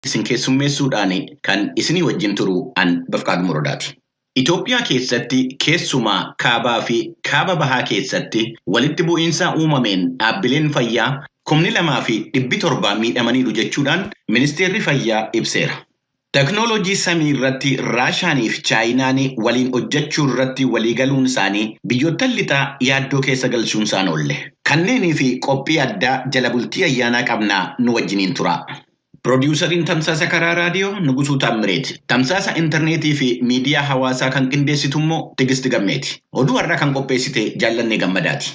Isin keessummeessuudhaan kan isinii wajjin turu an Bafqaadu Morodaati. Itoophiyaa keessatti, keessumaa kaabaa fi kaaba bahaa keessatti, walitti bu'iinsa uumameen dhaabbileen fayyaa 2,700 miidhamaniiru jechuudhaan ministeerri fayyaa ibseera. Teknoolojii samii irratti Raashaanii fi Chaayinaan waliin hojjechuu irratti waliigaluun isaanii biyyoottan lixaa yaaddoo keessa galchuun isaan oolle. Kanneenii fi qophii addaa jala bultii ayyaanaa qabnaa, nu wajjiniin tura. Piroodyuusariin tamsaasa karaa raadiyoo Nugusuu Taammireeti. Tamsaasa intarneetii fi miidiyaa hawaasaa kan qindeessitu immoo Tigisti Gammeeti. Oduu har'aa kan qopheessite Jaallannee Gammadaati.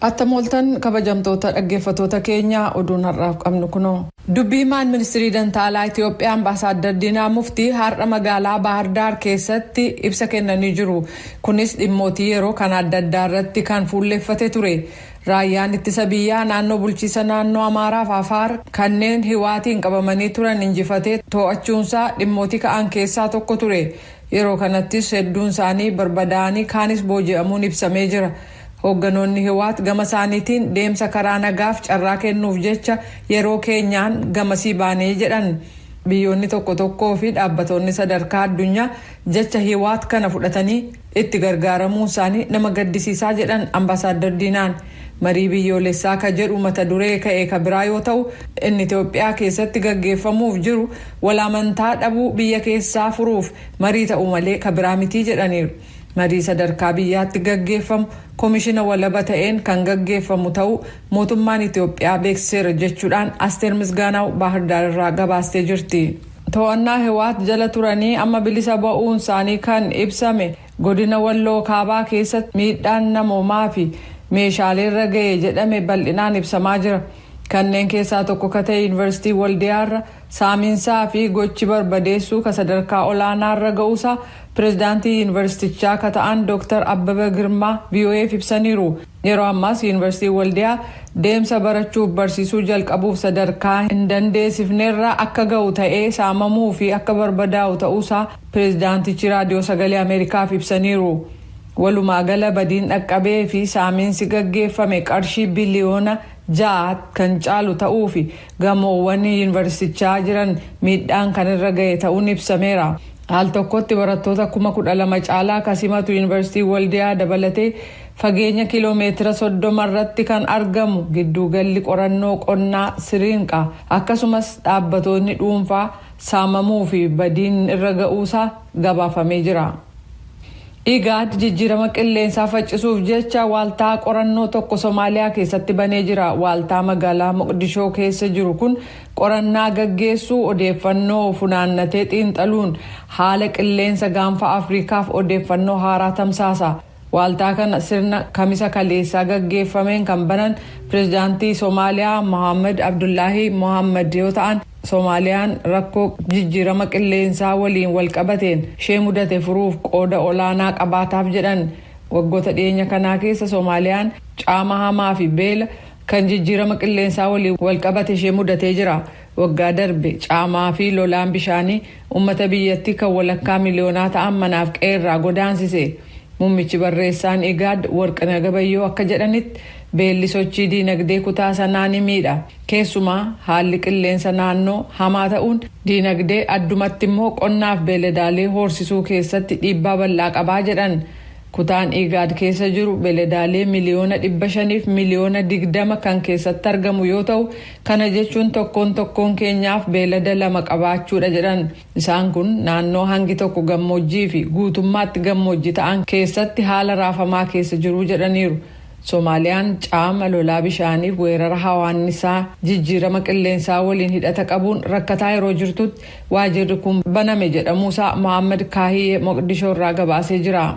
Attam ooltan, kabajamtoota dhaggeeffatoota keenya, oduun har'aaf qabnu kunoo. Dubbii himaan ministirii dantaalaa Itoophiyaa Ambaasaaddar Diinaa Muftii har'a magaalaa Baahirdaar keessatti ibsa kennanii jiru. Kunis dhimmootii yeroo kan adda addaa irratti kan fuulleeffate ture. Raayyaan ittisa biyyaa naannoo bulchiisa naannoo Amaaraa fi Afaar kanneen Hiwaatiin qabamanii turan injifatee to'achuunsaa dhimmootii ka'an keessaa tokko ture. Yeroo kanattis hedduun isaanii barbadaa'anii kaanis booji'amuun ibsamee jira. Hoogganoonni Hiwaat gama isaaniitiin deemsa karaa nagaaf carraa kennuuf jecha yeroo keenyaan gamasii baanee jedhan. Biyyoonni tokko tokkoo fi dhaabbatoonni sadarkaa addunyaa jecha Hiwaat kana fudhatanii itti gargaaramuun isaanii nama gaddisiisaa jedhan Ambaasaadar Diinaan. Marii biyyoolessaa ka jedhu mata duree ka'e ka biraa yoo ta'u, inni Itoophiyaa keessatti gaggeeffamuuf jiru walamantaa dhabuu biyya keessaa furuuf marii ta'u malee ka biraa mitii jedhaniiru. Marii sadarkaa biyyaatti gaggeeffamu koomishina walaba ta'een kan gaggeeffamu ta'uu mootummaan Itoophiyaa beeksiseera jechuudhaan Asteer Misgaanaaw Baahirdaar irraa gabaastee jirti. To'annaa Hiwaat jala turanii amma bilisa ba'uun isaanii kan ibsame godina Walloo Kaabaa keessatti miidhaan namoomaa fi meeshaaleerra ga'e jedhame bal'inaan ibsamaa jira. Kanneen keessaa tokko ka ta'e Yuunivarsiitii Waldiyaarra saamiinsaa fi gochi barbadeessuu ka sadarkaa olaanaarra ga'uusaa pireezidaantii yuunivarsiitichaa ka ta'an Dr. Abbaba Girmaa VOAf ibsaniiru. Yeroo ammaas Yuunivarsiitii Waldiyaa deemsa barachuuf barsiisuu jalqabuuf sadarkaa hin dandeessifnerra akka ga'u ta'ee saamamuu fi akka barbadaa'u ta'uusaa pireezidaantichi Raadiyoo Sagalee Ameerikaaf ibsaniiru. Walumaa gala badiin dhaqqabee fi saamiinsi gaggeeffame qarshii biliyoona 6 kan caalu ta'uu fi gamoowwan yuunivarsiitichaa jiran miidhaan kan irra ga'e ta'uun ibsameera. Al tokkotti barattoota 12,000 caalaa kan simatu Yuunivarsiitii Waldiyaa dabalatee fageenya kiiloomeetira 30 irratti kan argamu gidduugalli qorannoo qonnaa Siriinqa, akkasumas dhaabbatoonni dhuunfaa saamamuu fi badiin irra ga'uusaa gabaafamee jira. Igaad jijjiirama qilleensaa faccisuuf jecha waaltaa qorannoo tokko Somaaliyaa keessatti banee jira. Waaltaa magaalaa Moqdishoo keessa jiru kun qorannaa gaggeessuu, odeeffannoo funaannatee xiinxaluun haala qilleensa Gaanfa Afriikaaf odeeffannoo haaraa tamsaasa. Waaltaa kana sirna Kamisa kaleessaa gaggeeffameen kan banan pireezidaantii Somaaliyaa Mohaammed Abdullaahi Mohaammed yoo ta'an, Soomaaliyaan rakkoo jijjiirama qilleensaa waliin walqabateen ishee mudate furuuf qooda olaanaa qabaataaf jedhan. Waggoota dhiyeenya kanaa keessa Soomaaliyaan caama hamaa fi beela kan jijjiirama qilleensaa waliin walqabate ishee mudatee jira. Waggaa darbe caamaa fi lolaan bishaanii uummata biyyattii kan walakkaa miliyoonaa ta'an manaaf qe'eerraa godaansise. Muummichi barreessaan Igaad Warqina Gabayyoo akka jedhanitti, beelli sochii diinagdee kutaa sanaa ni miidha. Keessumaa haalli qilleensa naannoo hamaa ta'uun diinagdee, addumatti immoo qonnaaf beeladaalee horsisuu keessatti dhiibbaa bal'aa qabaa jedhan. Kutaan Igaad keessa jiru beeladaalee 520,000,000 kan keessatti argamu yoo ta'u, kana jechuun tokkoon tokkoon keenyaaf beelada lama qabaachuudha jedhan. Isaan kun naannoo hangi tokko gammoojjii fi guutummaatti gammoojjii ta'an keessatti haala raafamaa keessa jiru jedhaniiru. Soomaaliyaan caama, lolaa bishaaniif weerara hawaannisaa jijjiirama qilleensaa waliin hidhata qabuun rakkataa yeroo jirtutti waajirri kun baname jedhamuusaa Mohaammed Kaahiyee Moqdishoo irraa gabaasee jira.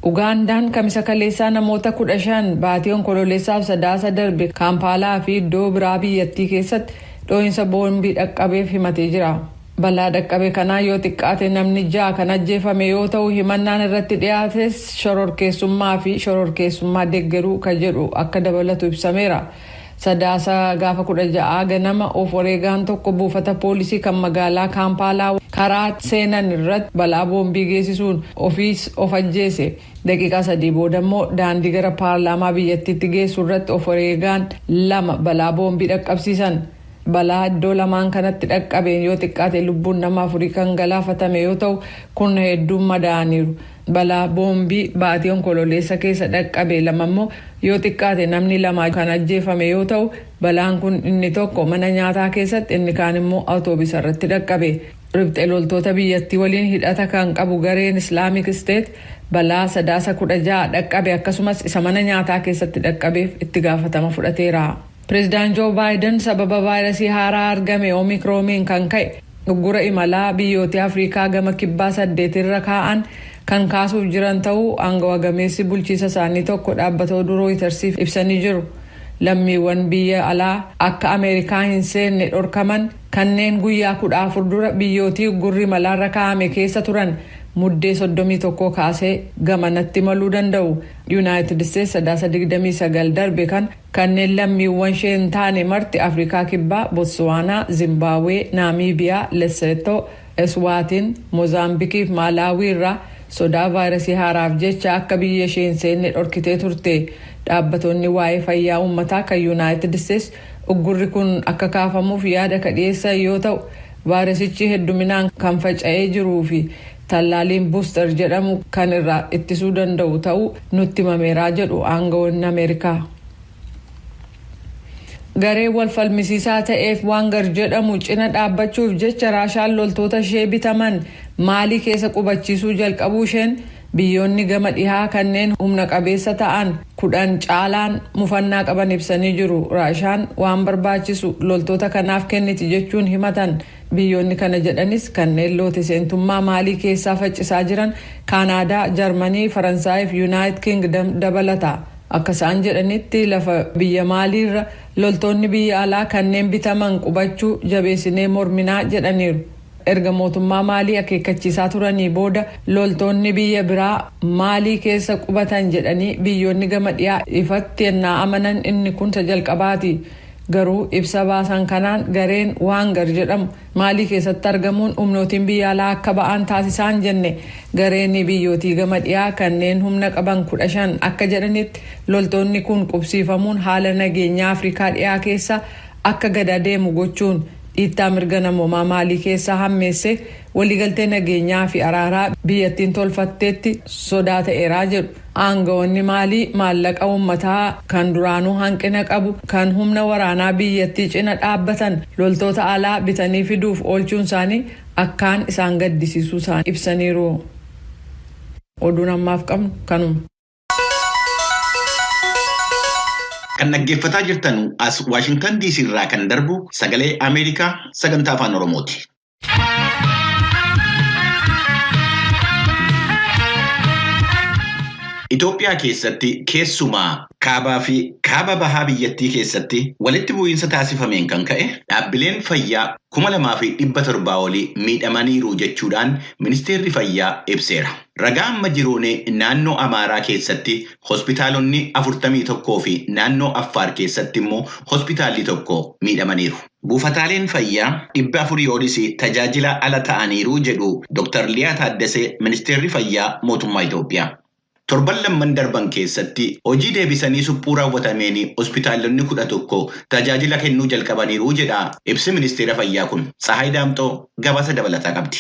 Ugaandaan Kamisa kaleessaa namoota 15 baatii Onkololeessaaf Sadaasa darbe Kaampaalaa fi iddoo biraa biyyattii keessatti dhoohinsa boombii dhaqqabeef himatee jira. Balaa dhaqqabe kanaa yoo xiqqaate namni ja'a kan ajjeefame yoo ta'u, himannaan irratti dhiyaates shororkeessummaa fi shororkeessummaa deeggaruu kan jedhu akka dabalatu ibsameera. Sadaasa gaafa 16 ganama of wareegaan tokko buufata poolisii kan magaalaa Kaampaalaa karaa seenan irratti balaa boombii geessisuun ofiis of ajjeese. Daqiiqaa 3 booda immoo daandii gara paarlaamaa biyyattiitti geessu irratti of wareegaan lama balaa boombii dhaqqabsiisan. Balaa iddoo lamaan kanatti dhaqqabeen yoo xiqqaate lubbuun nama afurii kan galaafatame yoo ta'u, kun hedduun madaa'aniiru. Balaa boombii baatii Onkololeessa keessa dhaqqabe lama immoo yoo xiqqaate namni lama kan ajjeefame yoo ta'u, balaan kun inni tokko mana nyaataa keessatti, inni kaan immoo awutoobisa irratti dhaqqabe. Riphxee loltoota biyyattii waliin hidhata kan qabu gareen Islamic State balaa Sadaasa 16 dhaqqabe akkasumas isa mana nyaataa keessatti dhaqqabeef itti gaafatama fudhateera. Pireezidaan Joo Baayiden sababa vaayirasii haaraa argame Oomikrooniin kan ka'e uggura imalaa biyyoota Afrikaa gama kibbaa saddeetirra kaa'an kan kaasuuf jiran ta'uu aangawa gameessi bulchiisa isaanii tokko dhaabbata oduu Rooyitersiif ibsanii jiru. Lammiiwwan biyya alaa akka Ameerikaa hin seenne dhorkaman kanneen guyyaa 14 dura biyyootii uggurri imalaarra kaa'ame keessa turan Muddee 31 kaasee gamanatti imaluu danda'u. Yuunaayitid Isteetsi Sadaasa 29 darbe kan kanneen lammiiwwan ishee hin taane marti Afrikaa Kibbaa, Botswaanaa, Zimbaabuwee, Naamiibiyaa, Lesseetoo, Eswaatiin, Moozaambiikii fi Maalaawii irraa sodaa vaayirasii haaraaf jecha akka biyya ishee hin seenne dhorkitee turte. Dhaabbattoonni waa'ee fayyaa uummataa kan Yuunaayitid Isteetsi uggurri kun akka kaafamuuf yaada ka dhiyeessan yoo ta'u, vaayirasichi hedduminaan kan faca'ee jiruu fi tallaaliin booster jedhamu kan irraa ittisuu danda'u ta'uu nutti himameeraa jedhu aangawoonni Ameerikaa. Garee wal falmisiisaa ta'eef Waangar jedhamu cina dhaabbachuuf jecha Raashaan loltoota ishee bitaman Maalii keessa qubachiisuu jalqabuu isheen biyyoonni gama dhihaa kanneen humna qabeessa ta'an 10 caalaan mufannaa qaban ibsanii jiru. Raashaan waan barbaachisu loltoota kanaaf kenniti jechuun himatan. Biyyoonni kana jedhanis kanneen loote seentummaa Maalii keessaa faccisaa jiran Kaanaadaa, Jarmanii, Faransaayii fi Yuunaayit Kingdom dabalata. Akka isaan jedhanitti, lafa biyya Maaliirra loltoonni biyya alaa kanneen bitaman qubachuu jabeessinee morminaa jedhaniiru. Erga mootummaa Maalii akeekkachiisaa turanii booda loltoonni biyya biraa Maalii keessa qubatan jedhanii biyyoonni gama dhiyaa ifatti ennaa amanan inni kun isa jalqabaati. Garuu ibsa baasan kanaan gareen Waangar jedhamu Maalii keessatti argamuun humnootiin biyya alaa akka ba'an taasisaan jenne. Gareen biyyootii gama dhiyaa kanneen humna qaban 15 akka jedhanitti, loltoonni kun qubsiifamuun haala nageenyaa Afrikaa dhiyaa keessa akka gad adeemu gochuun dhiittaa mirga namoomaa Maalii keessaa hammeessee waliigaltee nageenyaa fi araaraa biyyattiin tolfatteetti sodaa ta'eeraa jedhu. Aangawoonni Maalii maallaqa uummataa kan duraanuu hanqina qabu kan humna waraanaa biyyattii cina dhaabbatan loltoota alaa bitanii fiduuf oolchuun isaanii akkaan isaan gaddisiisuu isaanii ibsaniiru. Oduun ammaaf qabnu kanuma. Kan dhaggeeffataa jirtan as Waashingtan DC irraa kan darbu Sagalee Ameerikaa sagantaa Afaan Oromooti. Itoophiyaa keessatti, keessumaa kaabaa fi kaaba bahaa biyyattii keessatti walitti bu'iinsa taasifameen kan ka'e dhaabbileen fayyaa 2,700 olii miidhamaniiru jechuudhaan ministeerri fayyaa ibseera. Ragaa amma jiruun naannoo Amaaraa keessatti hospitaalonni 41 fi naannoo Affaar keessatti immoo hospitaalli tokko miidhamaniiru. Buufataaleen fayyaa 400 olis tajaajila ala ta'aniiru jedhu Dr. Liyaa Taaddasee, ministeerri fayyaa mootummaa Itoophiyaa. Torban lamman darban keessatti hojii deebisanii suphuu raawwatameen hospitaalonni 11 tajaajila kennuu jalqabaniiru jedha ibsi ministeera fayyaa kun. Tsahaay Daamxoo gabaasa dabalataa qabdi.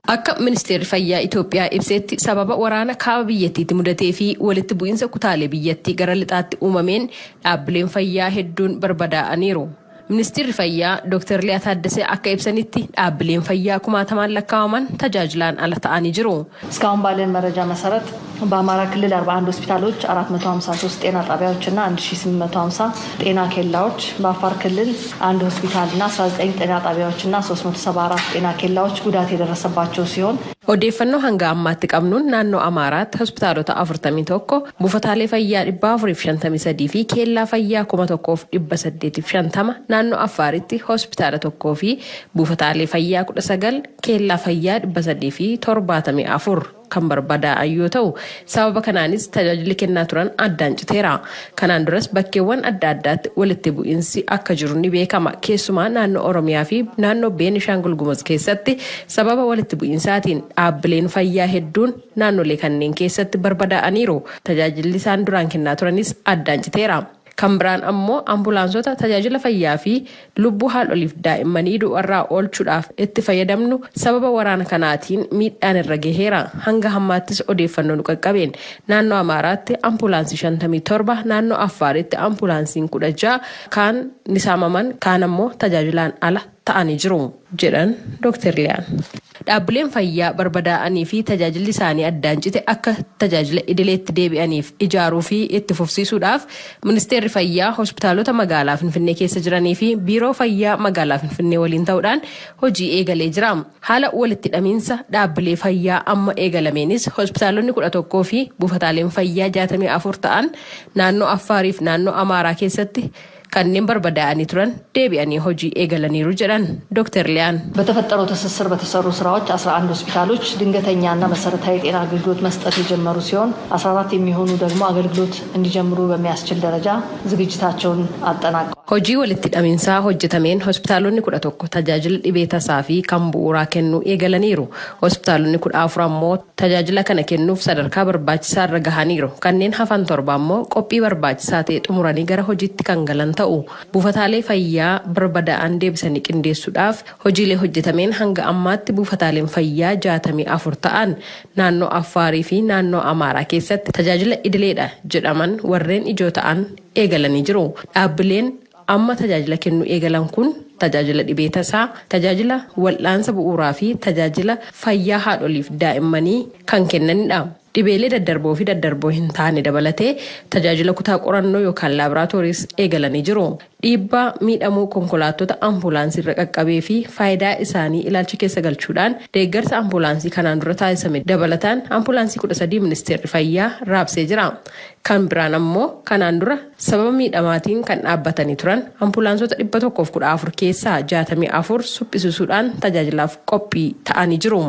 Akka Ministeerri Fayyaa Itoophiyaa ibsetti, sababa waraana kaaba biyyattiitti mudatee fi walitti bu'insa kutaalee biyyattii gara lixaatti uumameen dhaabbileen fayyaa hedduun barbadaa'aniiru. Ministirri Fayyaa Dooktar Liyaa Taaddasee akka ibsanitti, dhaabbileen fayyaa kumaatamaan lakkaa'aman tajaajilaan ala ta'anii jiru. እስካሁን ባለን መረጃ መሰረት በአማራ ክልል 41 ሆስፒታሎች፣ 453 ጤና ጣቢያዎች እና 1850 ጤና ኬላዎች፣ በአፋር ክልል አንድ ሆስፒታል እና 19 ጤና ጣቢያዎች እና 374 ጤና ኬላዎች ጉዳት የደረሰባቸው ሲሆን Odeeffannoo hanga ammaatti qabnuun naannoo Amaaraatti hospitaalota 41, buufataalee fayyaa 453 fi keellaa fayyaa 1,850, naannoo Affaaritti hospitaala tokkoo fi buufataalee fayyaa 19, keellaa fayyaa 374 kan barbadaa'an yoo ta'u, sababa kanaanis tajaajilli kennaa turan addaan citeera. Kanaan duras bakkeewwan adda addaatti walitti bu'iinsi akka jiru ni beekama. Keessumaa naannoo Oromiyaa fi naannoo Beenishaangul Gumuz keessatti sababa walitti bu'iinsaatiin dhaabbileen fayyaa hedduun naannolee kanneen keessatti barbadaa'aniiru. Tajaajilli isaan duraan kennaa turanis addaan citeera. Kan biraan ammoo ambulaansota tajaajila fayyaa fi lubbuu haadholiif daa'immanii du'arraa oolchuudhaaf itti fayyadamnu sababa waraana kanaatiin miidhaan irra gaheera. Hanga hammaattis odeeffannoo nu qaqqabeen naannoo Amaaraatti ambulaansii 57, naannoo Affaaritti ambulaansiin 16 kaan ni saamaman, kaan ammoo tajaajilaan ala ta'anii jiru, jedhan Dr. Liyaan. Dhaabbileen fayyaa barbadaa'anii fi tajaajilli isaanii addaan cite akka tajaajila idileetti deebi'aniif ijaaruu fi itti fufsiisuudhaaf Ministeerri Fayyaa hospitaalota magaalaa Finfinnee keessa jiranii fi Biiroo Fayyaa magaalaa Finfinnee waliin ta'uudhaan hojii eegalee jira. Haala walitti hidhamiinsa dhaabbilee fayyaa amma eegalameenis hospitaalonni 11 fi buufataaleen fayyaa 64 ta'an naannoo Affaariif naannoo Amaaraa keessatti kanneen barbadaa'anii turan deebi'anii hojii eegalaniiru jedhan Dr. Liyaan. በተፈጠረው ትስስር በተሰሩ ስራዎች 11 ሆስፒታሎች ድንገተኛና መሰረታዊ የጤና አገልግሎት መስጠት የጀመሩ ሲሆን፣ 14 የሚሆኑ ደግሞ አገልግሎት እንዲጀምሩ በሚያስችል ደረጃ ዝግጅታቸውን አጠናቀዋል። Hojii walitti hidhamiinsaa hojjetameen hospitaalonni 11 tajaajila dhibee tasaa fi kan bu'uuraa kennuu eegalaniiru. Hospitaalonni 14 ammoo tajaajila kana kennuuf sadarkaa barbaachisaa irra gahaniiru. Kanneen hafan 7 ammoo qophii barbaachisaa ta'e xumuranii gara hojiitti kan galan ta'u. Buufataalee fayyaa barbadaa'an deebisanii qindeessuudhaaf hojiilee hojjetameen hanga ammaatti buufataaleen fayyaa 64 ta'an naannoo Affaarii fi naannoo Amaaraa keessatti tajaajila idileedha jedhaman warreen ijoo ta'an eegalanii jiru. Dhaabbileen amma tajaajila kennuu eegalan kun tajaajila dhibee tasaa, tajaajila wal'aansa bu'uuraa fi tajaajila fayyaa haadholiif daa'immanii kan kennanidha. Dhibeelee daddarboo fi daddarboo hin taane dabalatee tajaajila kutaa qorannoo yookaan laaboraatooris eegalanii jiru. Dhiibbaa miidhamuu konkolaattota ambulaansii irra qaqqabee fi faayidaa isaanii ilaalcha keessa galchuudhaan deeggarsa ambulaansii kanaan dura taasisame dabalataan ambulaansii 13 Ministeerri Fayyaa raabsee jira. Kan biraan ammoo kanaan dura sababa miidhamaatiin kan dhaabbatanii turan ambulaansota 114 keessaa 64 suphisisuudhaan tajaajilaaf qophii ta'anii jiru,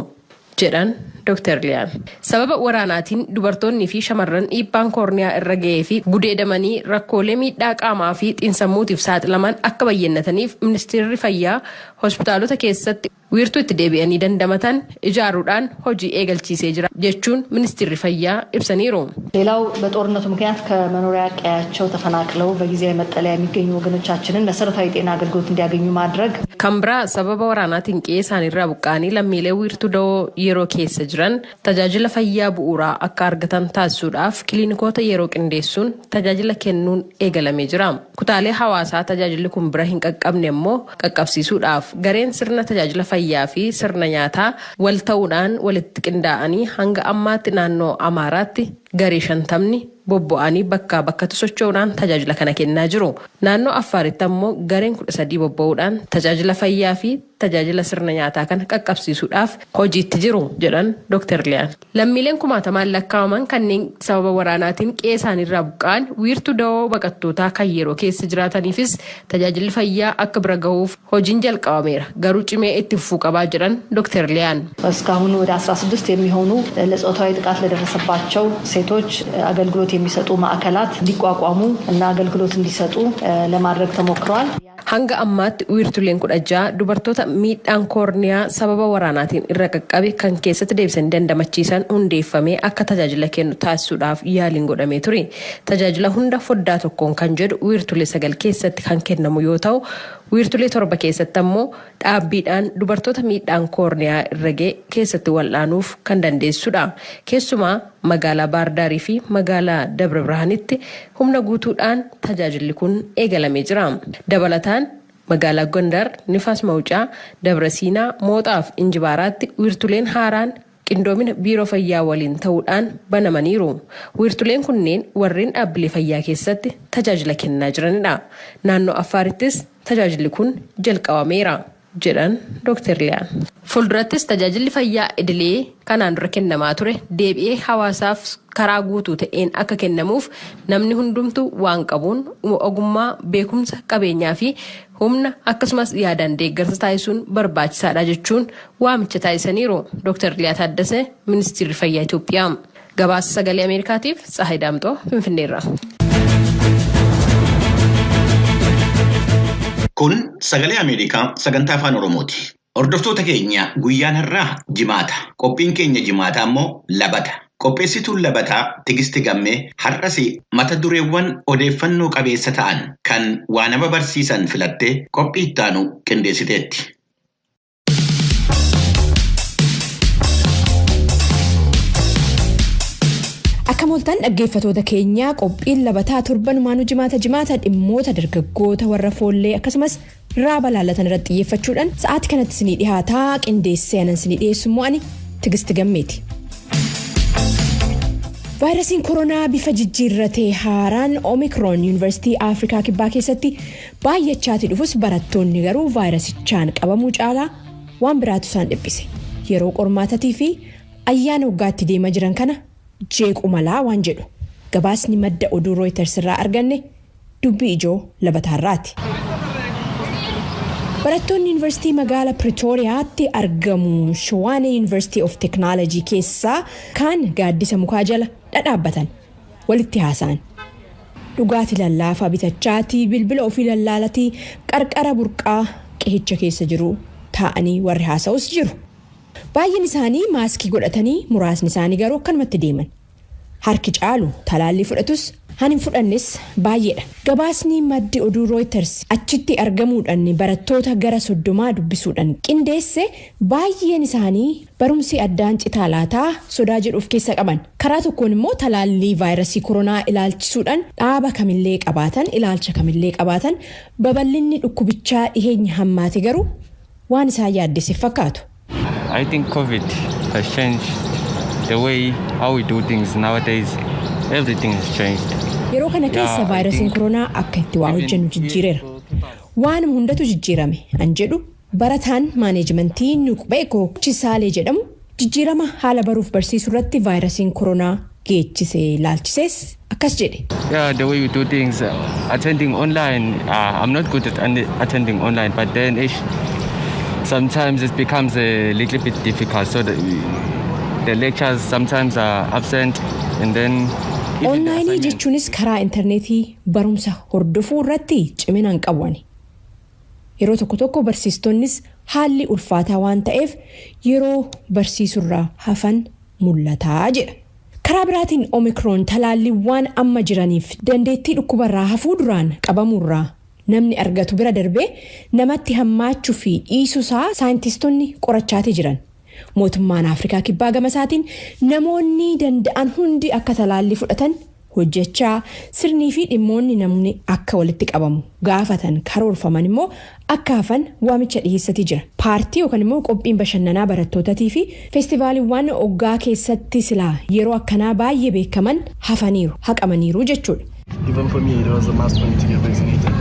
jedhan Dr. Liyaan. Sababa waraanaatiin dubartoonni fi shamarran dhiibbaan koorniyaa irra ga'ee fi gudeedamanii rakkoolee miidhaa qaamaa fi xiinsammuutiif saaxilaman akka bayyannataniif Ministeerri Fayyaa hospitaalota keessatti wiirtuu itti deebi'anii dandamatan ijaaruudhaan hojii eegalchiisee jira jechuun Ministeerri Fayyaa ibsaniiru. ሌላው በጦርነቱ ምክንያት ከመኖሪያ ቀያቸው ተፈናቅለው በጊዜያዊ መጠለያ የሚገኙ ወገኖቻችንን መሰረታዊ የጤና አገልግሎት እንዲያገኙ ማድረግ። Kan biraa sababa waraanaatiin qe'ee isaaniirraa buqqa'anii lammiilee wiirtuu da'oo yeroo keessa jiran tajaajila fayyaa bu'uuraa akka argatan taasisuudhaaf kiliinikoota yeroo qindeessuun tajaajila kennuun eegalamee jira. Kutaalee hawaasaa tajaajilli kun bira hin qaqqabne immoo qaqqabsiisuudhaaf gareen sirna tajaajila fayyaa fi sirna nyaataa wal ta'uudhaan walitti qindaa'anii hanga ammaatti naannoo Amaaraatti garee 50ni bobba'anii bakkaa bakkatti socho'uudhaan tajaajila kana kennaa jiru. Naannoo Affaaritti ammoo gareen 13 bobba'uudhaan tajaajila fayyaa fi tajaajila sirna nyaataa kana qaqqabsiisuudhaaf hojiitti jiru, jedhan Dr. Liyaan. Lammiileen kumaatamaan lakkaa'aman kanneen sababa waraanaatiin qe'ee isaaniirraa buqqa'an wiirtuu da'oo baqattootaa kan yeroo keessa jiraataniifis tajaajilli fayyaa akka bira gahuuf hojiin jalqabameera. Garuu cimee itti fufuu qabaa, jedhan Dr. Liyaan. እስካሁን ወደ 16 የሚሆኑ ለጾታዊ ጥቃት ለደረሰባቸው ሴቶች አገልግሎት የሚሰጡ ማዕከላት እንዲቋቋሙ እና አገልግሎት እንዲሰጡ ለማድረግ ተሞክሯል። Hanga ammaatti wiirtuleen 16 dubartoota miidhaan koorniyaa sababa waraanaatiin irra qaqqabe kan keessatti deebisanii dandamachiisan hundeeffamee akka tajaajila kennu taasisuudhaaf yaaliin godhamee ture. Tajaajila hunda foddaa tokkoon kan jedhu wiirtulee sagal keessatti kan kennamu yoo ta'u, wiirtulee 7 keessatti ammoo dhaabbiidhaan dubartoota miidhaan koorniyaa irra ga'e keessatti wal'aanuuf kan dandeessudha. Keessumaa magaalaa Baardaarii fi magaalaa Dabra Birhaanitti humna guutuudhaan tajaajilli kun eegalamee jira. Dabalataan magaalaa Gondar, Nifaas Mawucaa, Dabra Siinaa, Mooxaa fi Injibaaraatti wiirtuleen haaraan qindoomina biiroo fayyaa waliin ta'uudhaan banamaniiru. Wiirtuleen kunneen warreen dhaabbilee fayyaa keessatti tajaajila kennaa jiranidha. Naannoo Affaarittis tajaajilli kun jalqabameera, jedhan Dr. Liyaan. Fuuldurattis tajaajilli fayyaa idilee kanaan dura kennamaa ture deebi'ee hawaasaaf karaa guutuu ta'een akka kennamuuf namni hundumtu waan qabuun ogummaa, beekumsa, qabeenyaa fi humna akkasumas yaadaan deeggarsa taasisuun barbaachisaadha jechuun waamicha taasisaniiru. Dr. Liyaa Taaddasee, Ministeerri Fayyaa Itoophiyaa. Gabaasa Sagalee Ameerikaatiif Tsahayi Daamxoo, Finfinneerra. Kun Sagalee Ameerikaa sagantaa Afaan Oromooti. Hordoftoota keenya, guyyaan har'aa Jimaata. Qophiin keenya Jimaataa immoo Labata. Qopheessituun Labataa Tigisti Gammee har'as mata dureewwan odeeffannoo qabeessa ta'an kan waa nama barsiisan filattee qophii ittaanu qindeessiteetti. Akka mooltan, dhaggeeffatoota keenyaa, qophiin Labataa torbanumaanuu jimaata jimaata dhimmoota dargaggoota, warra foollee akkasumas raaba laallatan irratti xiyyeeffachuudhaan sa'aatii kanatti isinii dhihaataa. Qindeessee anan isinii dhiyeessu immoo ani Tigisti Gammeeti. Vaayirasiin koronaa bifa jijjiirratee haaraan Omikroon Yuunivarsiitii Afrikaa Kibbaa keessatti baay'achaati dhufus, barattoonni garuu vaayirasichaan qabamuu caalaa waan biraatu isaan dhiphise. Yeroo qormaatatii fi ayyaana waggaatti deemaa jiran kana jeequ malaa waan jedhu gabaasni madda oduu Reuters irraa arganne dubbii ijoo Labataarraati. Barattoonni yuunivarsiitii magaala Pretooriyaatti argamu Tshwane University of Technology keessaa kaan gaaddisa mukaa jala dhadhaabbatan, walitti haasa'an. Dhugaatii lallaafaa bitachaatii, bilbila ofii lallaalatii, qarqara burqaa qihicha keessa jiru taa'anii warri haasa'us jiru. Baay'een isaanii maaskii godhatanii, muraasni isaanii garuu akkanumatti deeman. Harki caalu talaallii fudhatus, han hin fudhannes baay'eedha. Gabaasni maddi oduu Reuters achitti argamuudhaan barattoota gara 30 dubbisuudhaan qindeesse, baay'een isaanii barumsi addaan citaa laataa sodaa jedhu of keessa qaban. Karaa tokkoon immoo talaallii vaayirasii koronaa ilaalchisuudhaan dhaaba kamillee qabaatan, ilaalcha kamillee qabaatan, babal'inni dhukkubichaa dhiheenya hammaate garuu waan isaan yaaddesse fakkaatu. I think COVID has changed the way how we do things nowadays. Everything has changed. Yeroo kana keessa vaayirasiin koronaa akka itti waa hojjennu jijjiireera. Waanuma hundatu jijjiirame an jedhu barataan maaneejmentii Nuqbeekoo Chisaalee jedhamu jijjiirama haala baruuf barsiisuu irratti vaayirasiin koronaa geechise laalchisees akkas jedhe. Yeah, the way we do things, attending online, I'm not good at attending online, but then ish, sometimes it becomes a little bit difficult. So the lectures sometimes are absent, and then even the Onlaayinii assignments. jechuunis karaa intarneetii barumsa hordofuu irratti cimina hin qabu ani. Yeroo tokko tokko barsiistonnis haalli ulfaataa waan ta'eef yeroo barsiisurraa hafan mul'ataa jedha. Karaa biraatiin Omikroon talaalliiwwan amma jiraniif dandeettii dhukkubarraa hafuu duraan qabamuurraa namni argatu bira darbee namatti hammaachuu fi dhiisuusaa saayintistoonni qorachaatii jiran. Mootummaan Afrikaa Kibbaa gama isaatiin namoonni danda'an hundi akka talaallii fudhatan hojjechaa, sirnii fi dhimmoonni namni akka walitti qabamu gaafatan karoorfaman immoo akka hafan waamicha dhiheessatii jira. Paartii yookaan immoo qophiin bashannanaa barattootatii fi feestivaaliiwwan oggaa keessatti silaa yeroo akkanaa baay'ee beekaman hafaniiru, haqamaniiru jechuudha. Even for me, it was a must for me to get vaccinated.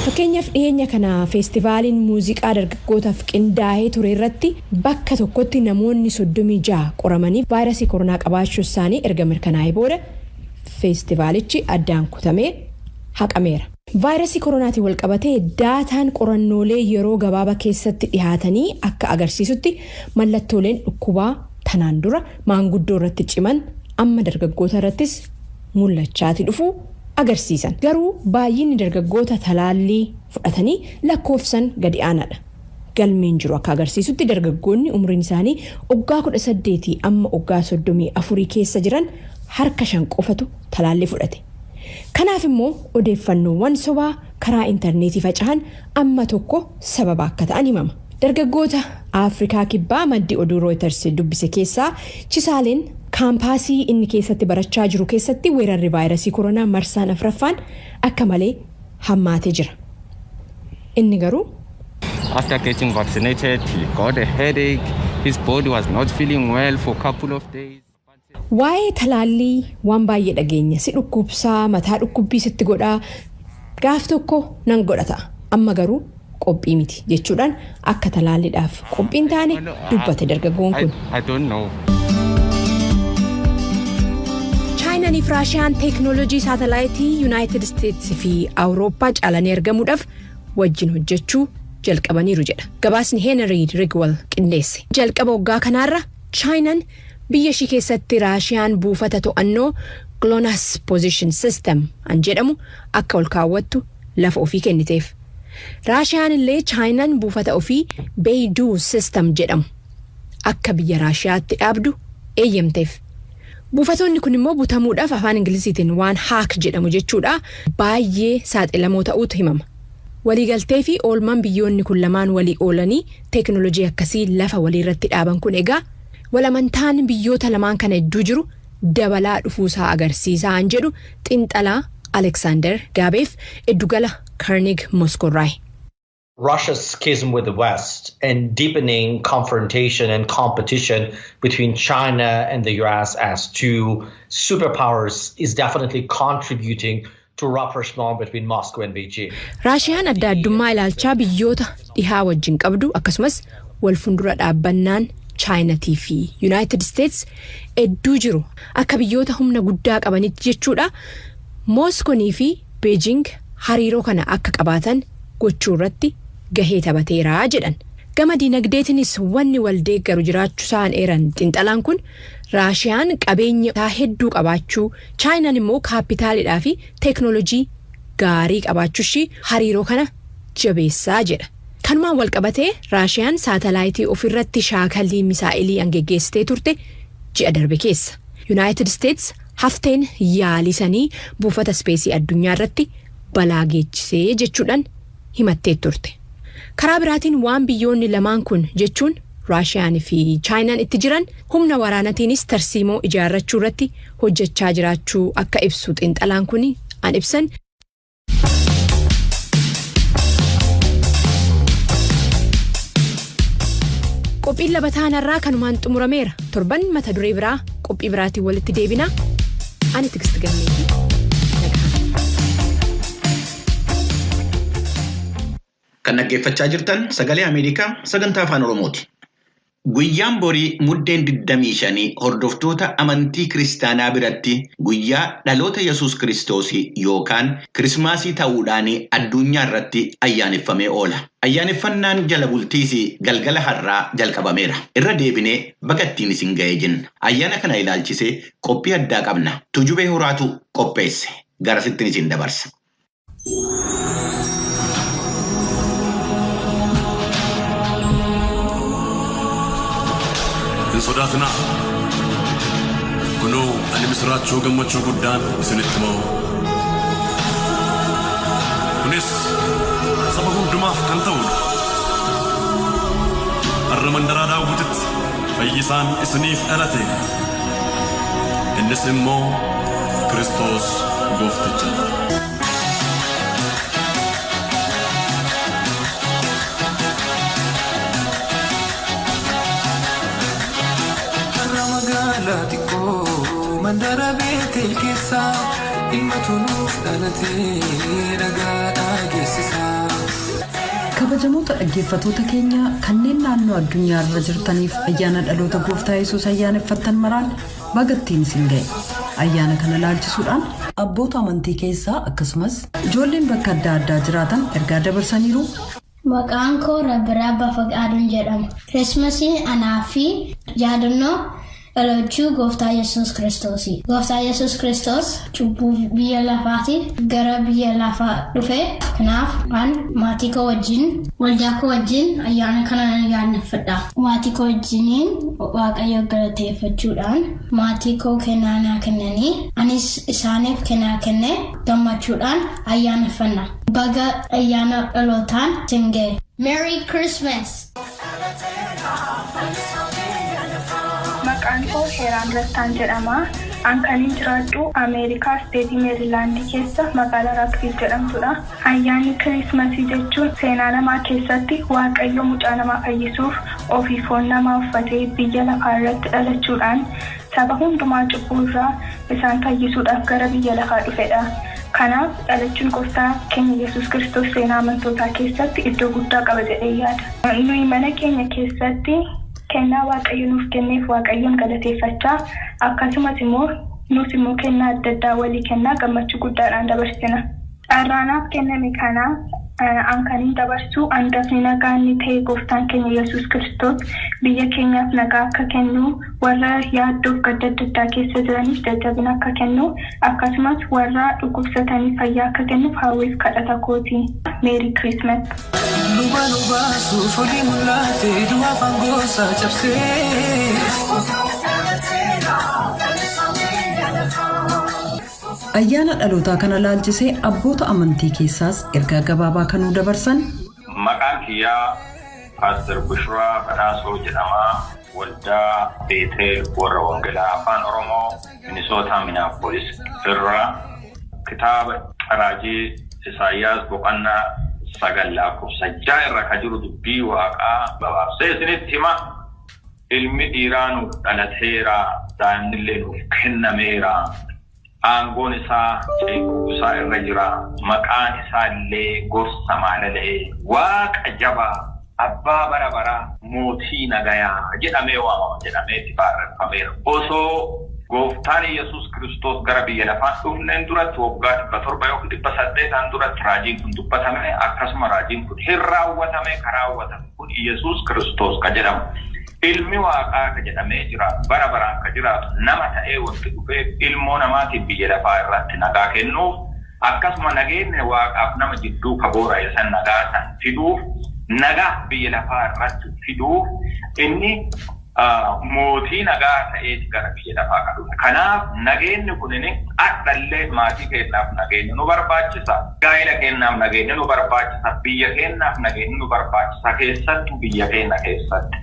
Fakkeenyaaf, dhiyeenya kana feestivaaliin muuziqaa dargaggootaaf qindaa'ee ture irratti bakka tokkotti namoonni 36 qoramanii vaayirasii koronaa qabaachuu isaanii erga mirkanaa'ee booda feestivaalichi addaan kutamee haqameera. Vaayirasii koronaatiin walqabatee daataan qorannoolee yeroo gabaabaa keessatti dhihaatanii akka agarsiisutti, mallattooleen dhukkubaa tanaan dura maanguddoo irratti ciman amma dargaggoota irrattis mul'achaati dhufuu agarsiisan. Garuu baay'inni dargaggoota talaallii fudhatanii lakkoofsan gadi aanaadha. Galmeen jiru akka agarsiisutti dargaggoonni umriin isaanii waggaa 18 amma waggaa 34 keessa jiran harka 5 qofatu talaallii fudhate. Kanaaf immoo odeeffannoowwan sobaa karaa intarneetii faca'an amma tokko sababa akka ta'an himama. Dargaggoota Afrikaa Kibbaa maddi oduu Reuters dubbise keessaa Chisaaleen kaampaasii inni keessatti barachaa jiru keessatti weerarri vaayirasii koronaa marsaan afraffaan akka malee hammaatee jira. Inni garuu After getting vaccinated, he got a headache. His body was not feeling well for a couple of days. Waa'ee talaallii waan baay'ee dhageenya. Si dhukkubsaa, mataa dhukkubbii sitti godhaa, gaaf tokko nan godhata. Amma garuu Qophii miti jechuudhaan akka talaalliidhaaf qophiin taane dubbate dargaggoon kun. I don't know. Chaayinaanii fi Raashiyaan teeknooloojii saatalaayitii Yuunaayitid Isteetsi fi Awurooppaa caalanii argamuudhaaf wajjin hojjechuu jalqabaniiru jedha. Gabaasni Heenrii Rigwal qindeesse. Jalqaba waggaa kanaarra Chaayinaan biyya ishii keessatti Raashiyaan buufata to'annoo GLONASS Position System an jedhamu akka ol kaawwattu lafa ofii kenniteef. Raashiyaan illee Chaayinaan buufata ofii Beidou System jedhamu akka biyya Raashiyaatti dhaabdu eeyyamteef. Buufatoonni kun immoo butamuudhaaf, afaan Ingilisiitiin waan hack jedhamu jechuudha, baay'ee saaxilamoo ta'uutu himama. Waliigaltee fi oolmaan biyyoonni kun lamaan walii oolanii teeknooloojii akkasii lafa waliirratti dhaaban kun egaa walamantaan biyyoota lamaan kana hedduu jiru dabalaa dhufuusaa agarsiisaa an jedhu xiinxalaa Aleksaandar Gaabeef iddugala Carnegie Moskoorraayi. Russia's schism with the West and deepening confrontation and competition between China and the US as two superpowers is definitely contributing to rapprochement between Moscow and Beijing. Raashiyaan adda addummaa ilaalchaa biyyoota dhihaa wajjin qabdu, akkasumas wal fuuldura dhaabbannaan Chaayinatii fi Yuunaayitid Isteets hedduu jiru akka biyyoota humna guddaa qabanitti jechuudha. Mooskonii fi Beejing hariiroo kana akka qabaatan gochuu irratti gahee taphateeraa jedhan. Gama diinagdeetiinis wanni wal deeggaru jiraachuu isaan eeran xiinxalaan kun, Raashiyaan qabeenya hedduu qabaachuu, Chaayinaan immoo kaapitaalidhaa fi teeknoolojii gaarii qabaachuu ishii hariiroo kana jabeessaa jedha. Kanumaan wal qabatee Raashiyaan saatalaayitii ofirratti shaakallii misaa'ilii geggeessitee turte ji'a darbe keessa. Yuunaayitid Isteets hafteen yaalisanii buufata ispeesii addunyaa irratti balaa geechisee jechuudhaan himattee turte. Karaa biraatiin waan biyyoonni lamaan kun, jechuun Raashiyaan fi Chaayinaan, itti jiran humna waraanatiinis tarsiimoo ijaarrachuu irratti hojjechaa jiraachuu akka ibsu xiinxalaan kun an ibsan. Qophiin labataan irraa kanumaan xumurameera. Torban mata duree biraa qophii biraatiin walitti deebina. Ani Tigisti Gammeetii. Nagaan. Kan dhaggeeffachaa jirtan Sagalee Ameerikaa sagantaa Afaan Oromooti. Guyyaan borii Muddeen 25 hordoftoota amantii kiristaanaa biratti guyyaa dhaloota Yesuus Kiristoos yookaan Kirismaasii ta'uudhaan addunyaa irratti ayyaaneffamee oola. Ayyaaneffannaan jala bultiis galgala har'aa jalqabameera. Irra deebinee baga ittiin isin ga'ee jenna. Ayyaana kana ilaalchisee qophii addaa qabna. Tujubee Horaatu qopheesse. Garasittiin isin dabarsa. Hin sodaatinaa. Kunoo, ani misiraachuu gammachuu guddaan isinitti himaa. Kunis saba hundumaaf kan ta'udha. Har'a mandaraa Daawwititti fayyisaan isiniif dhalate. Innis immoo Kiristoos Goofticha. Har'a magaalaa xiqqoo mandara Beetel keessaa ilmatu nuuf dhalatee dhagaadhaa geessisaa. Kabajamoota dhaggeeffatoota keenya kanneen naannoo addunyaa irra jirtaniif, ayyaana dhaloota Gooftaa Yesuus ayyaaneffattan maraan bagattiin isin ga'e. Ayyaana kana laalchisuudhaan abboota amantii keessaa akkasumas ijoolleen bakka adda addaa jiraatan ergaa dabarsaniiru. Maqaan koo Rabbiraa Bafaqaaduun jedhama. Kirismasiin anaa fi yaadannoo dhalachuu Gooftaa Yesuus Kiristoosi. Gooftaa Yesuus Kiristoos cubbuu biyya lafaatiif gara biyya lafaa dhufe. Kanaaf an maatii koo wajjin, waldaa koo wajjin ayyaana kana nan ayyaaneffadha. Maatii koo wajjiniin Waaqayyo galateeffachuudhaan maatii koo kennaa naa kennanii anis isaaniif kennaa kenne gammachuudhaan ayyaaneffanna. Baga ayyaana dhalootaan isin ga'e. Merry Christmas! Maqaan koo Heeraan Rattaan jedhama. An kanin jiraadhu Ameerikaa, isteetii Meerilaandii keessa magaalaa Raakviil jedhamtudha. Ayyaanni Kirismasii jechuun seenaa namaa keessatti Waaqayyo mucaa namaa fayyisuuf ofii foon namaa uffatee biyya lafaa irratti dhalachuudhaan saba hundumaa cubbuu irraa isaan fayyisuudhaaf gara biyya lafaa dhufedha. Kanaaf dhalachuun Gooftaa keenya Yesuus Kiristoos seenaa amantootaa keessatti iddoo guddaa qaba jedhee yaada. Nuyi mana keenya keessatti kennaa Waaqayyo nuuf kenneef Waaqayyoon galateeffachaa, akkasumas immoo nus immoo kennaa adda addaa walii kennaa gammachuu guddaadhaan dabarsina. Carraanaaf kenname kana an kanin dabarsu, hangafni nagaa inni ta'e Gooftaan keenya Yesuus Kiristoos biyya keenyaaf nagaa akka kennu, warra yaaddoof gadda adda addaa keessa jiraniif jajjabina akka kennu, akkasumas warra dhukkubsataniif fayyaa akka kennuuf hawwiif kadhata kooti. Merry Christmas. Luba nu baasuuf olii mul'ate, du'a fangoosa cabsee. Ayyaana dhalootaa kana laalchisee abboota amantii keessaas ergaa gabaabaa kanuu dabarsan. Maqaan kiyyaa Paaster Bushiraa Badhaasoo jedhama. Waldaa Beeteel warra Wangeelaa Afaan Oromoo Minisootaa Minaapolis irraa kitaaba Raajii Isaayyaas boqonnaa 9 lakkoofsa 6 irra ka jiru dubbii Waaqaa gabaabsee isinitti hima. Ilmi dhiiraa nuuf dhalateera, daa'imnillee nuuf kennameera. Aangoon isaa ceekuu isaa irra jira. Maqaan isaa illee Gorsa Maalala'ee, Waaqa Jabaa, Abbaa Bara Baraa, Mootii Nagayaa jedhamee waamama jedhamee itti barreeffameera. Osoo Gooftaan Yesuus Kiristoos gara biyya lafaa dhufneen duratti waggaa 700 yookiin 800n duratti raajiin kun dubbatame. Akkasuma raajiin kun hin raawwatame. Ka raawwatame kun Yesuus Kiristoos ka jedhamu. Ilmi Waaqaa ka jedhamee jiraatu, bara baraan ka jiraatu, nama ta'ee wanti dhufeef ilmoo namaatiif biyya lafaa irratti nagaa kennuuf, akkasuma nageenni Waaqaaf nama jidduu ka boora'e san nagaa san fiduuf, nagaa biyya lafaa irratti fiduuf, inni mootii nagaa ta'eeti gara biyya lafaa ka dhufe. Kanaaf nageenni kunin ardhallee maatii keennaaf nageenni nu barbaachisa. Gaa'ela keennaaf nageenni nu barbaachisa. Biyya keennaaf nageenni nu barbaachisa. Keessattuu biyya keenya keessatti.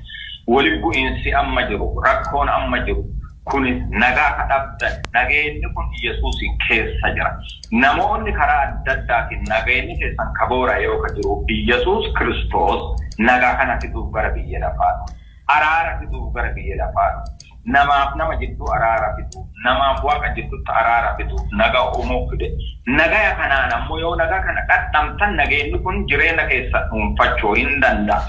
Walitti bu'iinsi amma jiru, rakkoon amma jiru kun nagaa ka dhabdan, nageenyi kun Yesuusiin keessa jira. Namoonni karaa adda addaatiin nageenyi keessan ka boora'e yoo ka jiru, Yesuus Kiristoos nagaa kana fiduuf gara biyya lafaa dhufe. Araara fiduuf gara biyya lafaa dhufe. Namaaf nama jidduu araara fiduuf, namaaf Waaqa jidduutti araara fiduuf, nagaa uumuu fide. Nagaya kanaan ammoo yoo nagaa kana dhadhamtan, nageenyi kun jireenya keessa dhuunfachuu hin danda'a.